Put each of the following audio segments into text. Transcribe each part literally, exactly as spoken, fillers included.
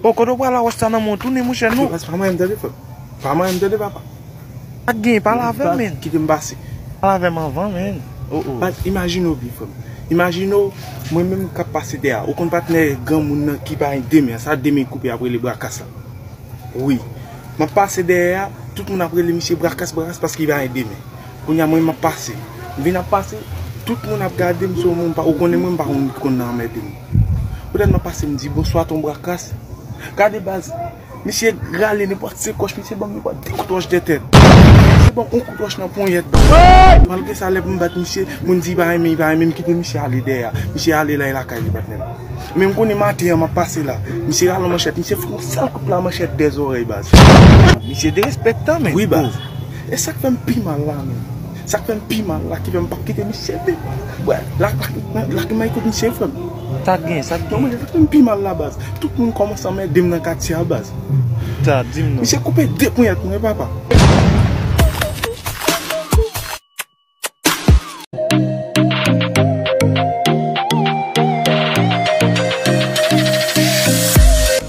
Bon, kote w pral la, wè sa nan men w tounen, monchè, non. Yo, baz, pa manyen m tande, frè m. Pa manyen m tande, papa. Sa k gen, pale avè m, men. Kite m pase. Pale avè m anvan, men. Oh, oh. Baz, imajine w byen, frè m. Imajine w, mwen menm k ap pase dèyè a. Ou konn patnè granmoun nan ki pa gen de men, sa de men koupe ap rele Brakas la. Wi. M ap pase dèyè a, tout moun ap rele misye Brakas, Brakas, paske li pa gen de men. Kounye a, mwen, m ap pase. M vin ap pase, tout moun ap gade m, se yon moun pa, ou konnen mwen, m pa konn moun ki konn nan anmède m. Poutèt m ap pase, m di, "Bonswa, ton Brakas." Gade, baz, misye rale nenpòt se kòch, misye ban m nenpòt de kout wòch dèyè tèt. Misye ban m yon kout wòch nan ponyèt, baz. Malgre sa, lè pou m bat misye, moun di li pa renmen, li pa renmen m, kite misye ale dèyè a. Misye ale la, e lakay li, patnè m. Men m konnen maten an m ap pase la. Misye rale yon manchèt, misye fout yon sèl kout pla manchèt dèyè zòrèy, baz. Misye derespektan, men. Wi, baz. E sa k fè m pi mal la, men. Sa k fè m pi mal la, ki fè m p ap kite misye viv. Wè, la, la, la, la, la, kout misye, frè m. Sa k gen, sa k gen. Non, men sa k fè m pi mal la, baz. Tout moun kòmanse anmède m nan katye a, baz. Sa, di m non. Misye koupe de ponyèt mwen, papa.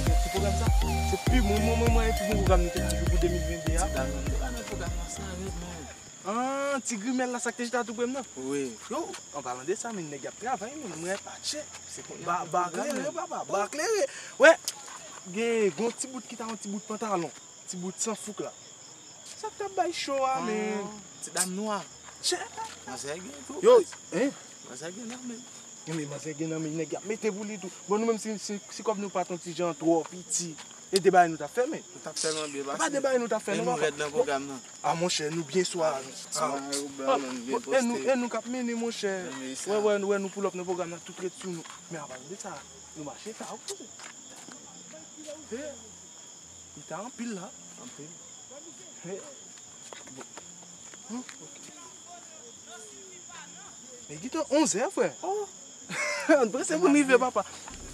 Ti pwogram sa, se pi bon, mwen, mwen, mwen, pi bon pwogram nou te ka jwe pou de mil venn de a. Ti dam nan, nou pa nan pwogram nan sa, wi, men. Ah, ti grimèl la, sa k te chita tou pre m nan? Wi. Yo, an palan de sa, men nèg y ap travay, men mwen pa tchè. Se konnya ba, ba klere, papa, ba klere. Wè, gen, gen yon ti bout ki ta yon ti bout pantalon. Ti bout san fouk la. Sa k t ap bay cho a, men. Ti dam nwa. Chè. Manzè gen tou. Yo, hein? Manzè gen nan men. Yo, men manzè gen nan men, nèg y ap mete pou li tou. Bon, nou menm si, si, si kòb nou pa t yon ti jan twò piti, e de bagay nou t ap fè, men. Nou t ap fè manbye pase. Pa de bagay nou t ap fè, non, papa. E nou rèd nan pwogram nan. A, monchè, nou byen swa. Ah, e nou, e nou k ap mennen, monchè. Wè, wè, wè, nou pull up nan pwogram nan, tout ret sou nou. Men avan de sa, nou mache ta, wi. He. Li ta anpil la. Anpil. He. Bon. Hmm. Men gentan onzè, frè. Oh. Ann prese pou n rive, papa.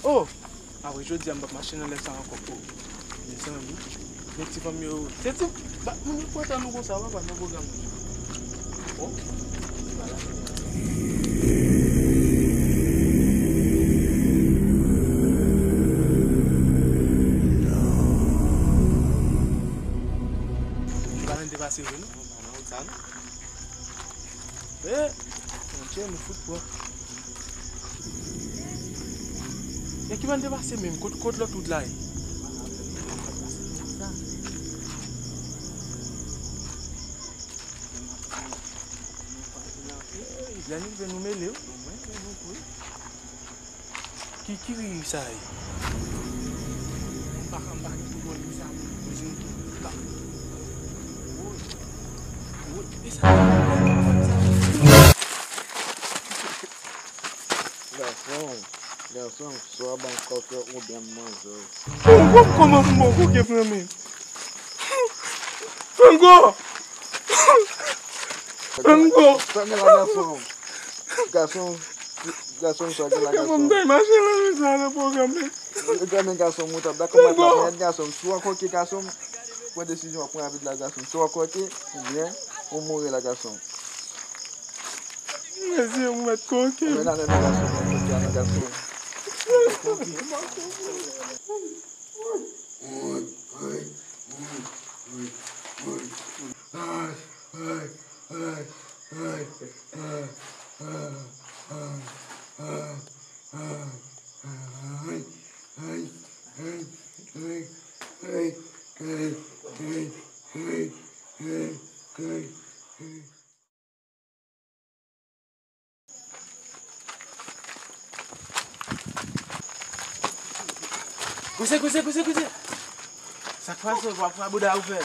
Oh. Apre jodi a, m p ap mache nan lè sa ankò. Oh. Mezanmi. Men ti fanm yo, se ti, ba, moun yo pran tan nou konsa, papa, nan pwogram nan. Oh. Valante pase vre, non? Nan wout sa, non? Eh, Bondye, nou fout pran. E ki bande pase menm? Kot, kot lòt wout la ye? Lè nou rive, nou mele, wi. Ki, ki ri sa ye? M pa, m pa gen pou bon ri sa, men kouzin tou. Woy. Woy, e sa? Gason, gason, swa ban kòkè oubyen m manje w. Bon, bon, kòman pou m bon koke, frè men? Franco! Franco! Sa gen la, gason? Gason, gason, sa gen la, gason? Kòman m bay mache la, men sa nan pwogram, men. Gade gason, mwen t ap dakò mèt la, mèt gason. Si w ankò ke gason, pran desizyon w ap pran avèk la, gason. Si w ankò ke, oubyen ou mouri la, gason. Mèsi, ou mèt koke. Mwen nan men gason, mwen koke a nan gason. Kouzen, kouzen, kouzen, kouzen. Sa k pase, w ap fè bouda ou fè?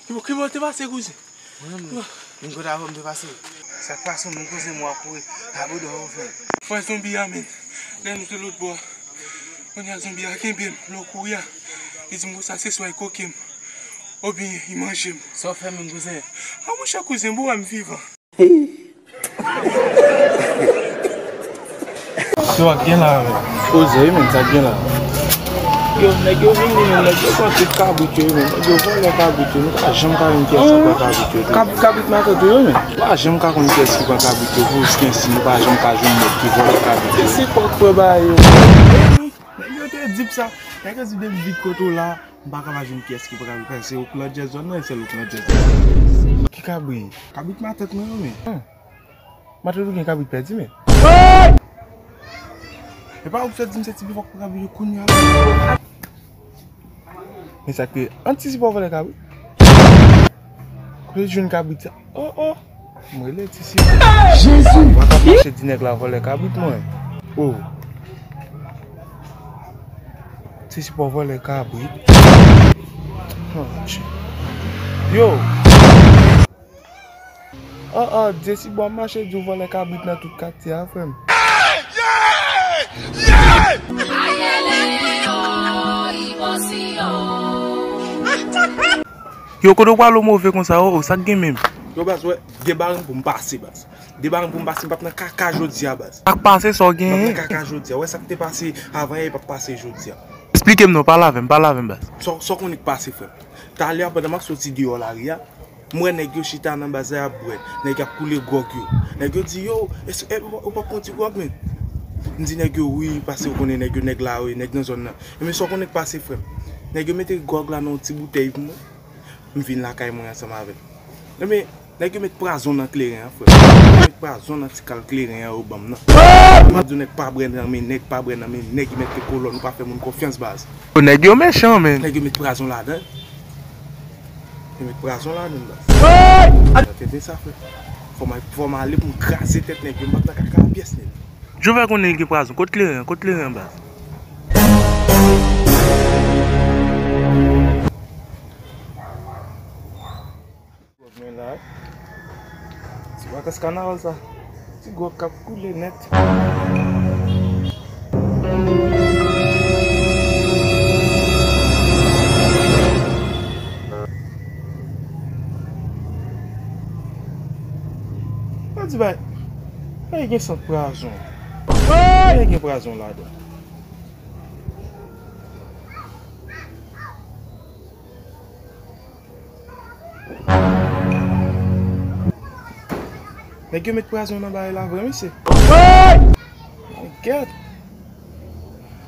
Ki bò, ki bò w te pase, kouzen? Mwen menm, menm kote avè w m te pase. Sa k pase, menm kouzen m w ap kouri. Sa bouda ou fè? Fè zonbi a, men. Lè nou te lòt bò a. Kounye a zonbi a kenbe m, lè w kouri a. Li di m konsa se swa l koke m. Oubyen li manje m. Sa w fè menm, kouzen? A, monchè, kouzen, bon, wè m vivan. Yo, sa k gen la, men? Poze wi, men, sa k gen la? Yo, nèg yo vini, men nèg yo pran tout kabrit yo, men nèg yo vòlè kabrit yo. Nou pa janm ka jwenn kiyès ki pran kabrit yo tou. Kab-, kabrit matant ou yo, men. Nou pa janm ka konn kiyès ki pran kabrit yo, pou okenn si nou pa janm ka jwenn nèg ki vòlè kabrit yo. Se pòt pran ba yo. Nèg yo te di m sa. Nèg yo di depi vit kote w la, m pa ka pa jwenn kiyès ki pran kabrit. Se ou k landjè zòn nan, e sèl ou k landjè zòn nan. Ki kabrit? Kabrit matant mwen yo, men. Matant ou gen kabrit pèdi, men. E pa ou ki sot di m se ti pifò k pran kabrit yo kounye a la. Men sa k rive? An ti sipò vòlè kabrit. Kote l jwenn kabrit sa? Oh, oh. M rele ti sipò. Jezi! Mwen ka mache di nèg la vòlè kabrit mwen. Oh. Ti sipò vòlè kabrit. Oh, tch-, yo! Oh, oh, Jesi, bon, ap mache di w vòlè kabrit nan tout katye a, frè m. Yo, kote w pral move konsa, oh, oh, sa k gen menm? Yo, baz, wè, gen bagay pou m pase, baz. Gen bagay pou m pase, m p ap nan kaka jodi a, baz. Sa k pase, sa w genyen? M p ap nan kaka jodi a. Wè, sa k te pase avan yè, p ap pase jodi a. Esplike m non, pale avè m, pale avè m, baz. Sa w, sa w konnen k pase, frè m? Talè a, pandan m ap soti deyò lari a, m wè nèg yo chita nan baz la, y ap bwè. Nèg y ap koule gwòg yo. Nèg yo di, yo, èske, e, ou p ap pran ti gwòg, men? M di nèg yo, wi, paske ou konnen nèg yo, nèg la, wi, nèg nan zòn nan. Ebyen, sa w konnen k pase, frè m? Nèg yo mete gwòg la nan yon ti boutèy pou mwen. M vin lakay mwen ansanm avè l. Ebyen, nèg yo met pwazon nan kleren an, frè m. Nèg yo met pwazon nan ti kal kleren an yo ban m nan. M ap di w nèg pa bwè nan men nèg, pa bwè nan men nèg, yo mete kolòn, ou pa fè moun konfyans, baz. Yo, nèg yo mechan, men. Nèg yo met pwazon ladan. Yo met pwazon ladan, baz. Tande sa, frè. Fò m, fò m ale pou m kraze tèt nèg yo, m p ap nan kaka pyès, nèg. Jan w fè konnen l gen pwazon? Kot kleren an? Kot kleren an, baz? Gwòg mwen la, wi. Ti vakans kanaval sa. Ti gwòg k ap koule nèt. Mwen di bay, bay gen sant pwazon. Bay gen pwazon ladan. Nèg yo met pwazon nan bagay la vre, mesye. Mwen gèt.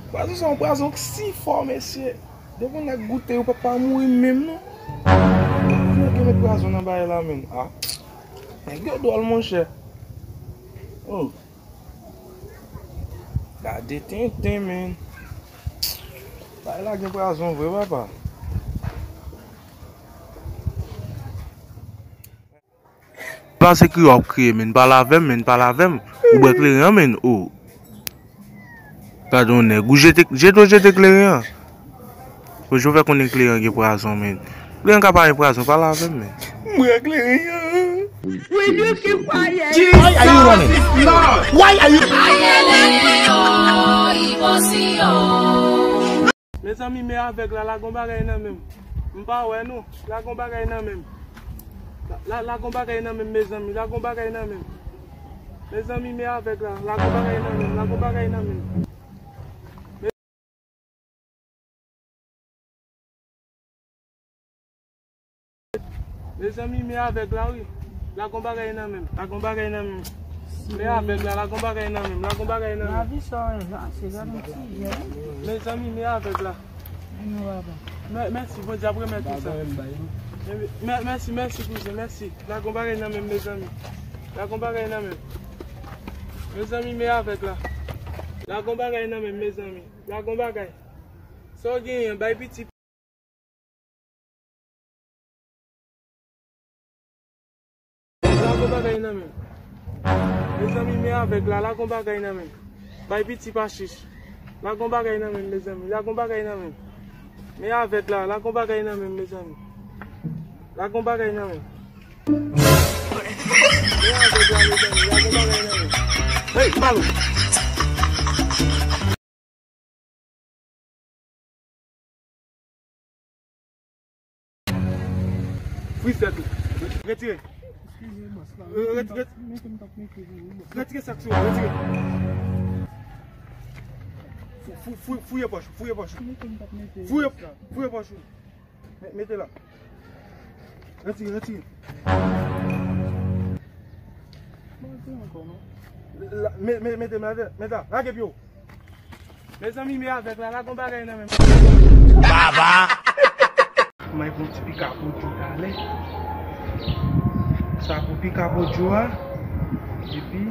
Pwazon sa, yon pwazon k si fò, mesye. Depi yon nèg goute, ou p ap pa mouri menm, non. Nèg yo met pwazon nan bagay la, menm. Ah. Nèg yo dwòl, monchè. Oh. Gade tenten, men. Bagay la gen pwazon vre, papa. Pase kriye w ap kriye, men. Pale avè m, men. Pale avè m. Ou bwè kleren an, men. Oh. Gade yon nèg. Ou jete, jete w jete kleren an. Bon, jan w fè konnen kleren an gen pwazon, men. Kleren an ka pa gen pwazon, pale avè m, men. M bwè kleren an. We looking for you. Why are you running? Why are you? Mezanmi, men avèg la, lage yon bagay nan men m. M pa wè nou. Lage yon bagay nan men m. La, la, lage yon bagay nan men m, mezanmi. Lage yon bagay nan men m. Mezanmi, men avèg la. Lage yon bagay nan men m. Lage yon bagay nan men m. Mezanmi, men avèg la, wi. Lage yon bagay nan men m. Lage yon bagay nan men m. Men avèg la, lage yon bagay nan men m. Lage yon bagay nan men m. Lavi sa, la, se jan nou ti jèn. Mezanmi, men avèg la. Mè-, mèsi, Bondye ap remèt ou sa. Mè-, mèsi, mèsi, kouzen, mèsi. Lage yon bagay nan men m, mezanmi. Lage yon bagay nan men m. Mezanmi, men avèg la. Lage yon bagay nan men m, mezanmi. Lage yon bagay. Sa w genyen, bay piti. Lage yon bagay nan men m. Mezanmi, men avèg la, lage yon bagay nan men m. Bay piti pa chich. Lage yon bagay nan men m, mezanmi. Lage yon bagay nan men m. Men avèg la, lage yon bagay nan men m, mezanmi. Lage yon bagay nan men m. Men avèg la, mezanmi. Lage yon bagay nan men m. Hey, Malo! Freeze tèt ou. Retire. Retire. Retire sak sou ou. Retire. Fou- fou- Fouye pòch, fouye pòch. Mete m t ap mete. Fouye, fouye pòch ou. Me- Mete la. Retire, retire. Bon, se ankò, non? La- me- me- Mete m la, mete la. Lage pye w. Mezanmi, men avèk la, la gon bagay nan men. Baba! Mwen pran ti pika podyo talè. Sa pou pika podyo a. Epi,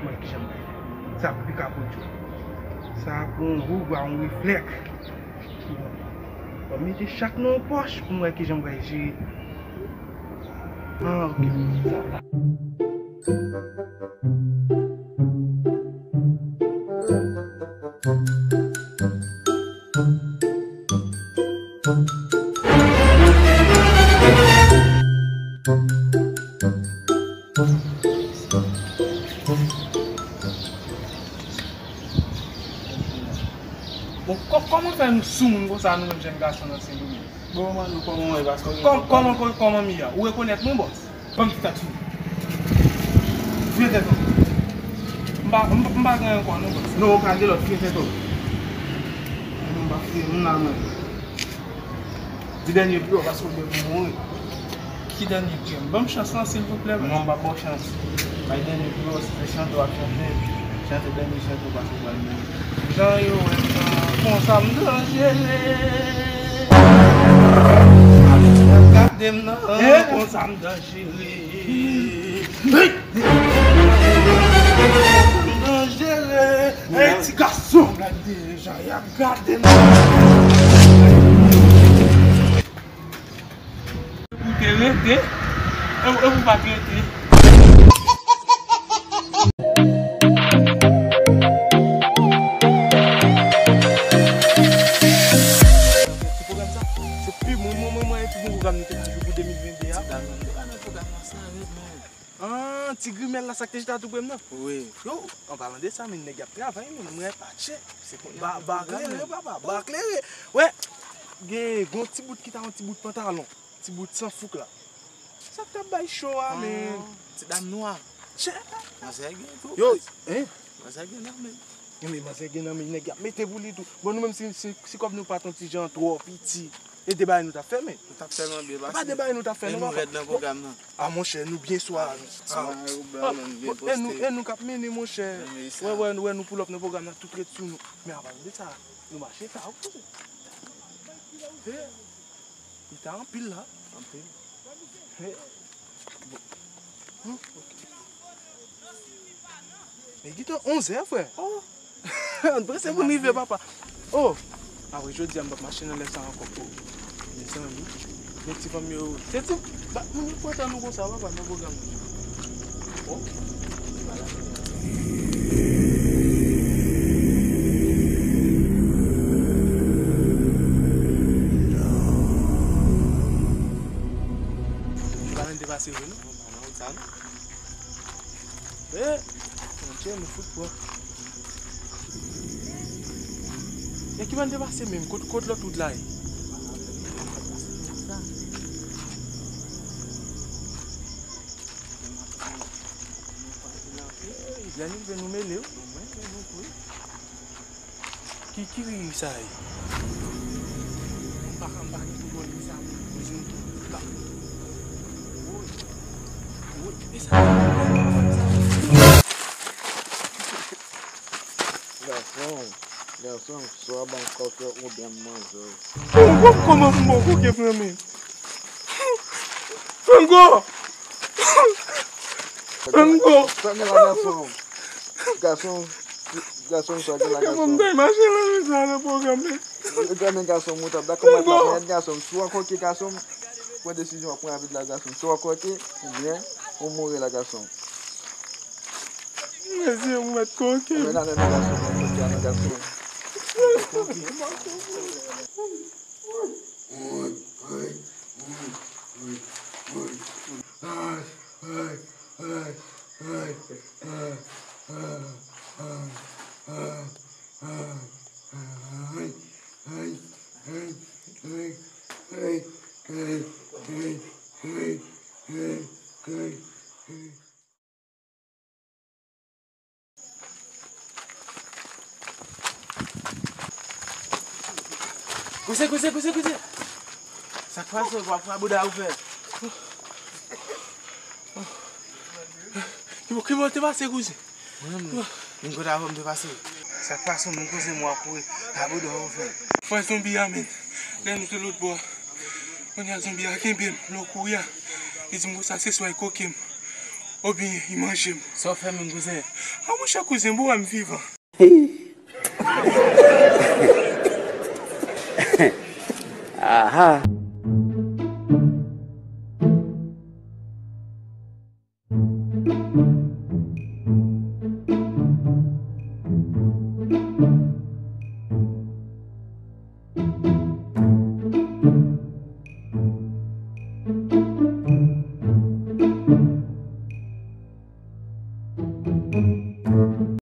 mwen kijan m bay. Sa pou pika podyo. Sa pou yon rougwa, yon reflèk. Mwen mete chak nan yon pòch pou m wè kijan m pral jere. Ah, ok. Bon, kò- kòman fè nou sou moun konsa, nou menm jèn gason nan Sendomeng? Bon, Manno, kòman w ye, paske w gen kòm- kòman, kòman, kòman mi a? Ou rekonèt mwen, bòs? Ban m ti kat fini. Fouye tèt ou. M pa, m, m pa gen ankò, non, bòs. Non, ou ka gen lòt, fouye tèt ou. M pa fouye, m la, mwen. Di dènye pye w, paske w gen pou mouri. Ki dènye pye m? Ban m chans lan, silvouplè, bòs. Non, m p ap ba w chans. Bay dènye pye w, si se chante w ap chante, chante dènye chante w pase pral mouri. Jan yo wè m nan, konsa m danjere. Gade m nan, konsa m danjere. Danjere. Ey, ti gason, gade jan y ap gade m. Ou te rete, e ou, e ou pa t rete. Ti pwogram sa, se pi bon moman mwen, pi bon pwogram nou te ka jwe pou de mil venn de a. Ti gason, nou te ka nan pwogram nan sa, red, man. Ah, ti grimèl la, sa k te chita tou pre m nan? Wi. Yo, an palan de sa, men nèg y ap travay, men mwen pa tchè. Se konnya ba, ba klere, papa, ba klere. Wè, gen, gon ti bout ki ta yon ti bout pantalon, ti bout san fouk la. Sa k t ap bay cho a, men. Ti dam nwa. Tchè. Manzè gen tou. Yo, hein? Manzè gen nan men. Men manzè gen nan men, nèg y ap mete pou li tou. Bon, nou menm si, si, si kòb nou pa t yon ti jan twò piti, e de bagay nou t ap fè, men. Nou t ap tèlman byen pase. Pa de bagay nou t ap fè, non, papa. E nou rèd nan pwogram nan. Ah, monchè, nou byen swa. Ah, swa, yo blan, men nou byen poste. E nou, e nou k ap mennen, monchè. Wè, wè, wè, nou pull up nan pwogram nan, tout ret sou nou. Men apa de sa, nou mache ta, ou konnen. He, li ta anpil la. Anpil. He. Bon. Hmm, ok. Men gentan onzè, frè. Oh. Ann prese pou n rive, papa. Oh. Apre jodi a, m p ap mache nan lè sa ankò. Oh. Mezanmi. Men ti fanm yo, se ti, ba, moun yo kontan nou konsa, papa, nan pwogram nan. Oh. Nou pa nan depase vre, non? Nan wout sa, non? Eh, Bondye, nou fout pran. E ki bann te pase menm? Kot, kot lòt wout la ye? Eh, lè nou rive, nou mele, wi. Ki, ki ri sa ye? M pa ka, m pa gen pou ri sa, pou, pou zen tou. Woy. Woy, e sa? Gason, gason, swa ban kòk yo oubyen m manje w. Bon, bon, kòman m bon koke pran men? Franco! Franco! Sa gen la, gason? Gason, gason, sa gen la, gason? Kòman m ta mache nan men sa nan pwogram, men? Gade gason, mouta, dakò, mwen la, mwen gason. Si w ankò ke gason, pran desizyon w ap pran avèk la, gason. Si w ankò ke, oubyen, ou mouri la, gason. Mesye, ou mèt koke. Men la, men gason, mwen koke, la, gason. Kouzen, kouzen, kouzen, kouzen. Sa k pase? W ap fè bouda ou fè? Ki bò, ki bò w te pase, kouzen? Menm kote avè w m te pase. Sa k pase, menm kouzen, m w ap kouri. Ka bouda ou fè? Fè zonbi a, menm. Lè nou te lòt bò a, kounye a zonbi a kenbe m. Lè w kouri a, li di m konsa se swa li koke m, oubyen li manje m. Sa w fè menm, kouzen? A, monchè, kouzen, bon, wè m vivan. Aha.